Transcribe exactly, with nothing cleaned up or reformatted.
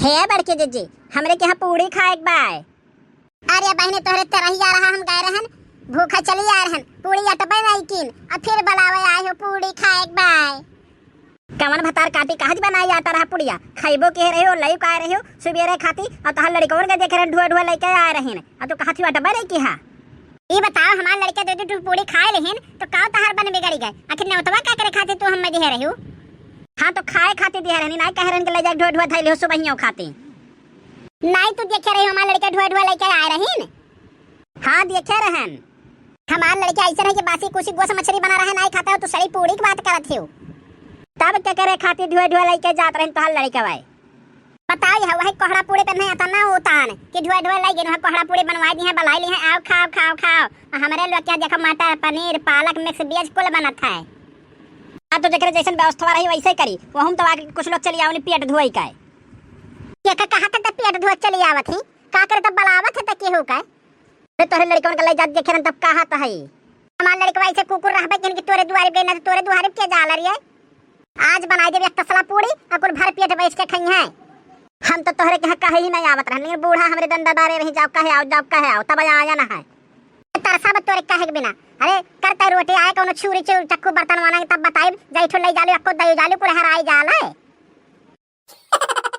हे बड़की जिज्जी, हमरे के यहाँ पूड़ी खाए के बाय। अरे बहिनी, तोहरे तरही आ रहा, हम गए रहन, भूखा चली आए रहन, पूड़ी अटबे नहीं कीन, अब फिर बुलावे आए हो पूड़ी खाए के बाय। कवन भतार काटी, कहाँ से बनाई जाता रहा पुड़िया? खइबो के रहियो, लई का रहियो, सुबेरे खाती, और तोहार लड़कवन के देखे रहन, ढुआ ढुआ लइके आए रहिन, और तू कहाँ से अटबे नहीं किहा? ई बताओ, हमार लड़के दो दो ठो पूड़ी खाए लेहिन, तो का तोहार बन बिगड़ी गए? आखिर नेवतवा का करे खातिर तू हमें दिहे रहियो? हाँ, तो खाए खातिर दिहे रहनी, नाई कहे रहन कि ले जाके ढोए ढोए धइले हो सुबहियों खातिर। नाई तू देखे रहियो, हमार लड़के ढोए ढोए लइके आए रहिन। हाँ, देखे रहन। हमार लड़के ऐसे रहे कि बासी कुसी गोस मछली बना रहे, नाई खाता हो, तू सड़ी पूड़ी की बात करत हो। तब के करे खातिर ढोए ढोए लइके जात रहन तोहार लड़के भाई? बताई है, वही कोहड़ा पूड़ी पे नहीं आता ना उतान कि ढुआ ढुआ लाई गेन, वहाँ कोहड़ा पूड़ी बनवाई दी है, बुलाई ली है, आओ खाओ, खाओ, खाओ। और हमरे लोग क्या देखो, मटर, पनीर, पालक, मिक्स वेज कुल बनत है। अब तो जेकरे जैसन व्यवस्था रही वैसे करी, वहू में तो आके कुछ लोग चली आवनी पेट धोई का। ये का कहा था तब पेट धोए चली आवत ही, का करे तब बुलावत है तब केहू का? अरे तोहरे लड़कवन का ले जात देखे रहन तब कहा था है। हमार लड़कवा ऐसे कुकुर रहबे किन कि तोरे दुआरे गए ना तो तोरे दुआरे के जाला रही है। आज बनाई देबे एक तसला पूड़ी और कुल भर पेट बैठ के खइहें। हम तो तोहरे के यहाँ कहे ही नहीं आवत रहन, लेकिन बूढ़ा हमरे डंडा डारे रही, "जाओ कहे आओ, जाओ कहे आओ", तब आया ना है। तरसा बा तोरे कहे के बिना। अरे करते रोटी आए कौनो छुरी चु-, चक्कू बर्तन वाना के तब बताई, जाई ठो ले जालू, अक्को दई जालू, कुल हराई जाल है।